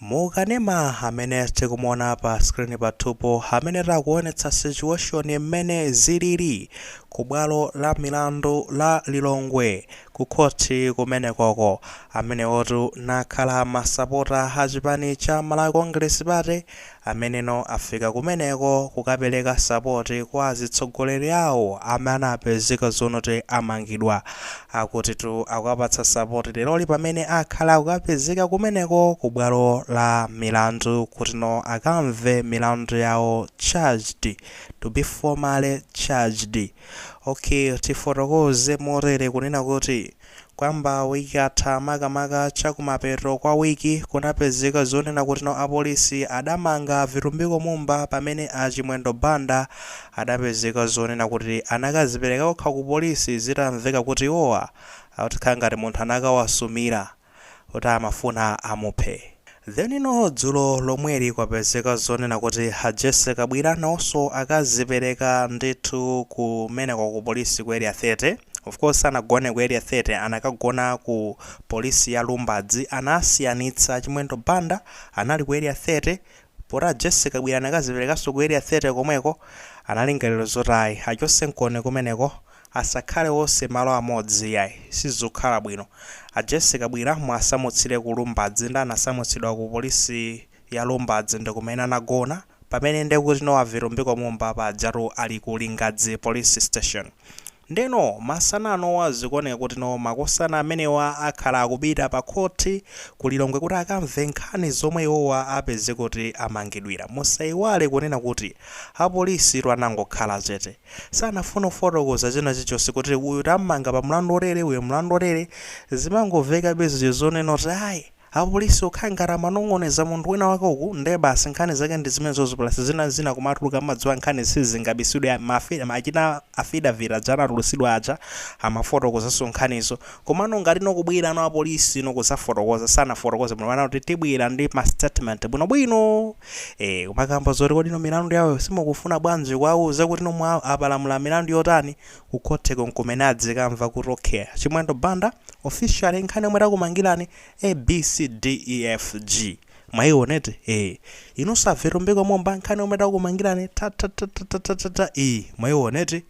Mukanema amene tikumuona pa screen pathupo, amene takuonetsa situation mmene zilili ku bwalo la milandu la Lilongwe, ku khoti kumenekoko, amenewotu nakhala masapota a chipani cha Malawi Congress Party ameneno afika kumeneko kukapereka support kwa azitsogoleri awo amene apezeka zonoti amangidwa. Akutitu akukapatsa support leroli pamene akhala akukapezeka kumeneko ku bwalo la milandu kutino akamve milandu yawo, charged, to be formally charged. Okay, tifotokoze motere kunena kuti kwamba wiki atha, makamaka chakumapeto kwa wiki, kunapezeka zonena kuti no apolisi adamanga Vitumbiko Mumba, pamene Achimwendo Banda adapezeka zonena kuti anakazipereka okha ku polisi zitamveka kuti iwowa akutikhala ngati munthu anakawasumira kuti amafuna amuphe. Then ino dzulo lomweli kwapezeka zonena kuti a Jessie Kabwila nawonso akazipereka ndithu kumeneko ku polisi ku Area 30. Of course anagone ku Area 30, anakagona ku polisi ya Lumbadzi. Anasiyanitsa, Chimwendo Banda anali ku Area 30, poti a Jessie Kabwila anakaziperekanso ku Area 30 komweko. Analingaliro zoti ayi, achose mkone kumeneko, asakhale onse malo amodzi, yayi, sizikukhala bwino. A Jessie Kabwila mwasamutsire ku Lumbadzi, ndi anasamutsidwa ku polisi ya Lumbadzi ndi kumene anagona, pamene ndekuti no Avitumbiko Mumba pajatu ali ku Lingadzi Police Station. Ndeno masana anowa zikuoneka kuti no makosana amenewa akhala akupita pa khoti ku Lilongwe kuti akamve nkhani zomwe iwowa apeze kuti amangidwira. Musayiwale kunena kuti apolisi anangokhala chete, sanafuna kufotokoza china chilichonse kuti uyu tammanga pa mlandu otere, uyu mlandu otere. Zimangomveka bezicho zonena kuti ayi, apolisi okhala ngati amanong'oneza munthu wina wake uku, ndiye basi, nkhani zake ndi zimenezozo, plus zina zina kumatuluka. Madziwa nkhani sizingabisidwe, achina affidavit aja anatulusidwa aja amafotokozanso nkhanizo. Komano ngati nokubwera no apolisi nokuzafotokoza, sanafotokoze bwino. Pana kuti tibwera ndi ma statement bwinobwino, kumakamba zoti kodi no milandu yawo simukufuna bwanji kuwauza kuti nomwe apalamula milandu yotani kukhoteko, nkumene adzikamva kuti okay, Chimwendo Banda, officially nkhani yomwe takumangirani A B C D E F G, mwayionete? Inunso a Vitumbiko Mumba, nkhani yomwe takumangirani ta ta ta ta ta ta ta ta, mwayionete?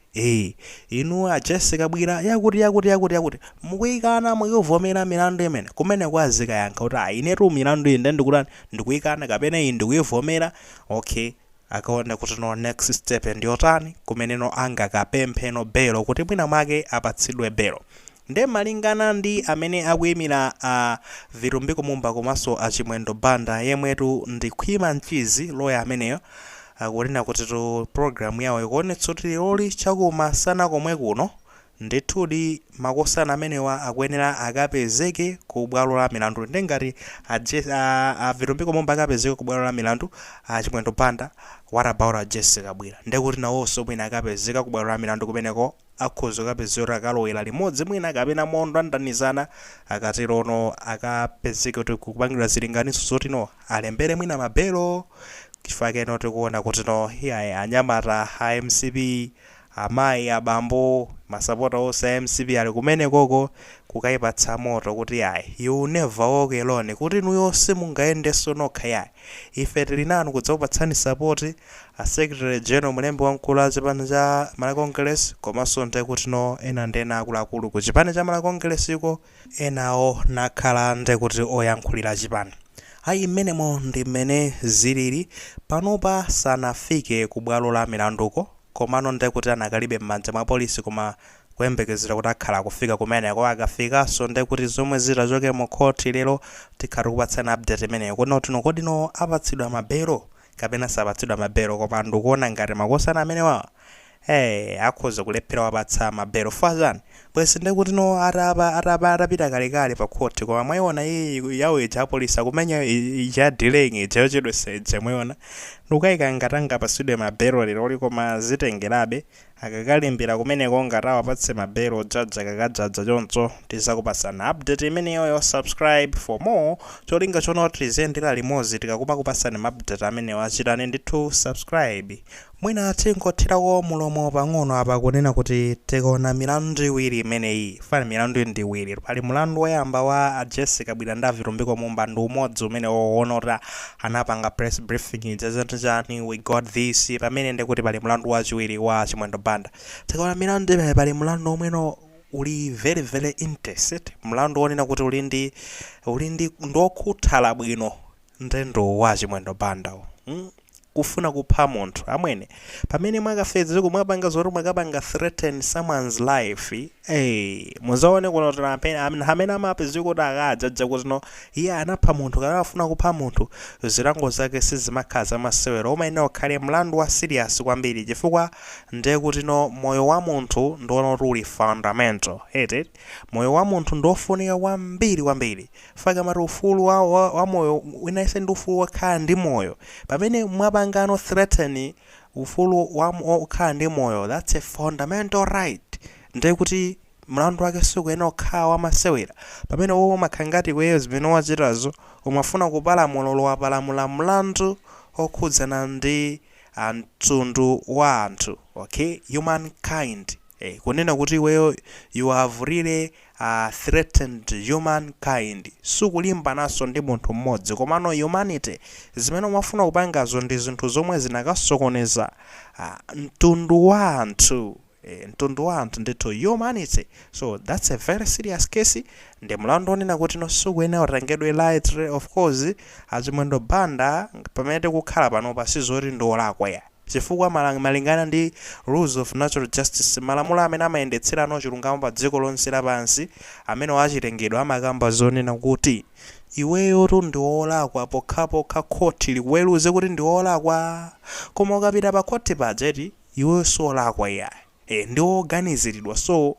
Inu a Jessie Kabwila, yakuti yakuti yakuti yakuti, mukuyikana, mukuvomera milandu imene kumene kwazikayankha kuti ah, inetu milandu iyi ndikutani, ndikuyikana kapena iyi ndikuyivomera. Okay, akaona kuti no next step ndiyotani, kumeneno angakapemphe no belo kuti mwina mwake apatsidwe belo. Nde malingana ndi amene akuyimira a Vitumbiko Mumba komanso Achimwendo Banda, yemwetu ndi Khwima Mchizi, loya ameneyo akunena kuti tu program yawo ikuonetsa kuti leroli chakumasana komwe kuno ndithudi makosana amenewa akuyenera akapezeke ku bwalo la milandu. Ndi ngati a Vitumbiko Mumba akapezeke ku bwalo la milandu, Achimwendo Banda, what about a Jessie Kabwila? Ndekuti nawonso mwina akapezeka ku bwalo la milandu kumeneko, akhoza kukapezeka kuti akalowera limodzi mwina kapena mondandanizana. Akaterono akapezeke kuti kupangidwa zilinganizo zoti no alembere mwina mabelo, chifukwa keno tikuona kuti no iyayi, anyamata a MCP, amayi, abambo, masapota onse a MCP ali kumenekoko kukayipatsa moto kuti yayi, you never walk alone, kuti inuyo simungayendenso nokha, yayi, ife tili nanu kudzakupatsani support. A secretary general, mlembi wamkulu a chipani cha Malawi Congress, komanso nde kuti no ena ndi ena akuluakulu ku chipani cha Malawi Congress iko, enawo nakhala nde kuti oyankhulira chipani. Ayi, mmenemo ndi mmene zilili panopa. Sanafike ku bwalo la milanduko, komano nde kuti anakalibe m'manja mwa polisi, koma kuyembekezera kuti akhala kufika kumeneko. Akafikanso nde kuti zomwe zitachoke mu khoti lero tikhala tikupatsani update imeneyo kuti notino kodi no apatsidwa mabelo kapena sapatsidwa mabelo. Koma ndikuona ngati makosana amenewa akhoza kulephera wapatsa mabelo fazani bwezi nde kuti no atapa atapa atapita kalekale pa khoti. Koma mwayiona iyi yawo ija, apolisi akumenya ija delaying ija yochedwesa ija, mwayiona? Ndikukayika ngati angapatsidwe mabelo leroli, koma zitengerabe akakalimbira kumeneko. Ngati awapatse mabelo jaja kakajaja choncho, tizakupatsani update imeneyoyo. Subscribe for more, cholinga chono tiziyendera limodzi tikakuma kupatsani ma update amenewa. Achitani ndithu subscribe. Mwina tingothirako mulomo pang'ono apa kunena kuti tikaona milandu iwiri imeneyi, fani milandu ndi iwiri. Pali mulandu woyamba wa Jessica Bwira ndi Vitumbiko Mumba, ndi umodzi umene woona kuti anapanga press briefing chachani, we got this. Pamene ndikuti pali mulandu wachiwiri wa Chimwendo Banda. Tikaona milandu imene, pali mulandu omweno uli very very interested, mlandu wonena kuti uli ndi ndokhuthala bwino, ndendo wa Chimwendo Banda, Kufuna kupha munthu amwene, pamene mwakafedzeko mwapanga zoti mwakapanga threaten someone's life. Hey, muzaone kuno kuti amene amapezeka kuti akadzaja kuti no, iye anapha munthu kapena afuna kupha munthu, zilango zake sizimakhala zamasewero. Umayenera ukhale mlandu wa serious kwambiri, chifukwa ndiye kuti no, moyo wa munthu ndiona kuti uli fundamental ete. Moyo wa munthu ndiofunika kwambiri kwambiri. Faka mati ufulu wa moyo winanse ndi ufulu wokhala ndi moyo. Pamene mwapangano threaten ufulu wa wokhala ndi moyo, that's a fundamental right. Ndiye kuti mlandu wake sikuyenera kukhala wamasewera. Pamene wowe umakhala ngati iweyo zimene wachitazo umafuna kupalamula, wapalamula mlandu okhudzana ndi mtundu wa anthu, okay, humankind. Kunena kuti iweyo you have really threatened humankind. Sikulimbananso ndi munthu mmodzi, komano humanity. Zimene umafuna kupangazo ndi zinthu zomwe zinakasokoneza mtundu wa anthu, mtundu wa anthu ndithu, humanity. So that's a very serious case. Ndi mlandu onena kuti no, sikuyenera utengedwe lightly. Of course, Achimwendo Banda pamene tikukhala panopa sizoti ndi olakwa ya, chifukwa malingana ndi rules of natural justice, malamulo amene amayendetserano chilungamo pa dziko lonse lapansi amene wachitengedwa, amakamba zonena kuti iweyotu ndi wolakwa pokhapokha khoti likuweruze kuti ndi wolakwa. Koma ukapita pa khoti pajeti, iweyo siolakwa iyayi, ndi woganiziridwa. So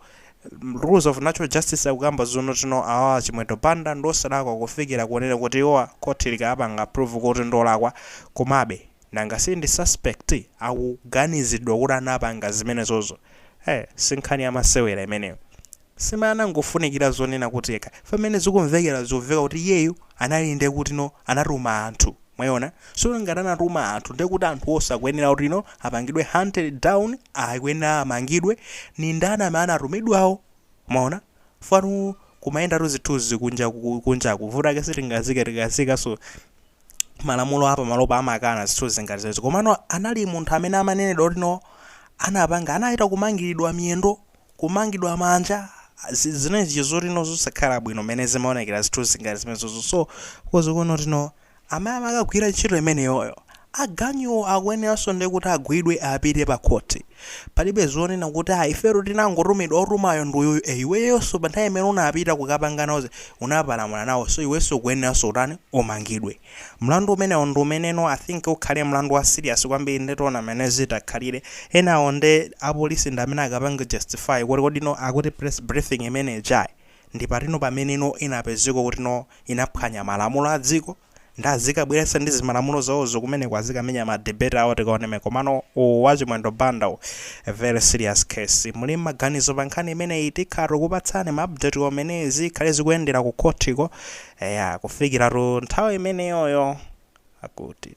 rules of natural justice akukamba zono tino awa Chimwendo Banda ndosalakwa kufikira kuonera kuti iwowa khoti likapanga prove kuti ndolakwa. Komabe nanga si ndi suspect, akuganizidwa kuti anapanga zimenezozo. Si nkhani yamasewera imeneyo. Simanangofunikira zonena kuti eka pamene zikumvekera, zikumveka kuti iyeyo anali nde kuti no, anatuma anthu. Mwayiona? So ngati anatuma anthu, ndiye kuti anthu osakuyenera kuti no, apangidwe hunted down, akuyenera amangidwe. Ni ndani amene anatumidwawo? Mwaona, fanu kumayendatu zithunzi kunja kunjaku vutake sitingazike tikazika. So malamulo apa malopa amakana zithunzi ngati zimenezo. Komano anali munthu amene amanenedwa kuti no, anapanga, anachita kumangiridwa miyendo, kumangidwa manja, zimenezi zoti no, zosakhala bwino mmene zimaonekera zithunzi ngati zimenezozo. So kuzi kuno tino amene amakagwira ntchito imeneyoyo, aganyu akuyeneranso ndi kuti agwidwe, apite pa khoti. Palibe zonena kuti ah, ifetu tinangotumidwa, otumayo ndi uyuyu. Iweyonso pa nthawi imene unapita kukapanga nawo unapalamula nawo, so iwenso ukuyeneranso utani? Umangidwe. Mlandu umenewo ndi umeneno I think ukhale mlandu wa serious kwambiri. Ndetiona mmene zitakhalire. Enawo nde apolisi ndi amene akapanga justify kuti kodino akuti press briefing imene jayi ndi patino pameneno inapezeka kuti no, inaphwanya malamulo a dziko, ndi azikabweretsa ndi zimalamulo zawozo kumeneko, azikamenya ma debate awo, tikaoneme. Komano uwu wa Chimwendo Banda, a very serious case. Muli maganizo pa nkhani imeneyi? Tikhala tikupatsani ma update omene zikhale zikuyendera ku khotiko, eya, kufikiratu nthawi imeneyoyo akuti.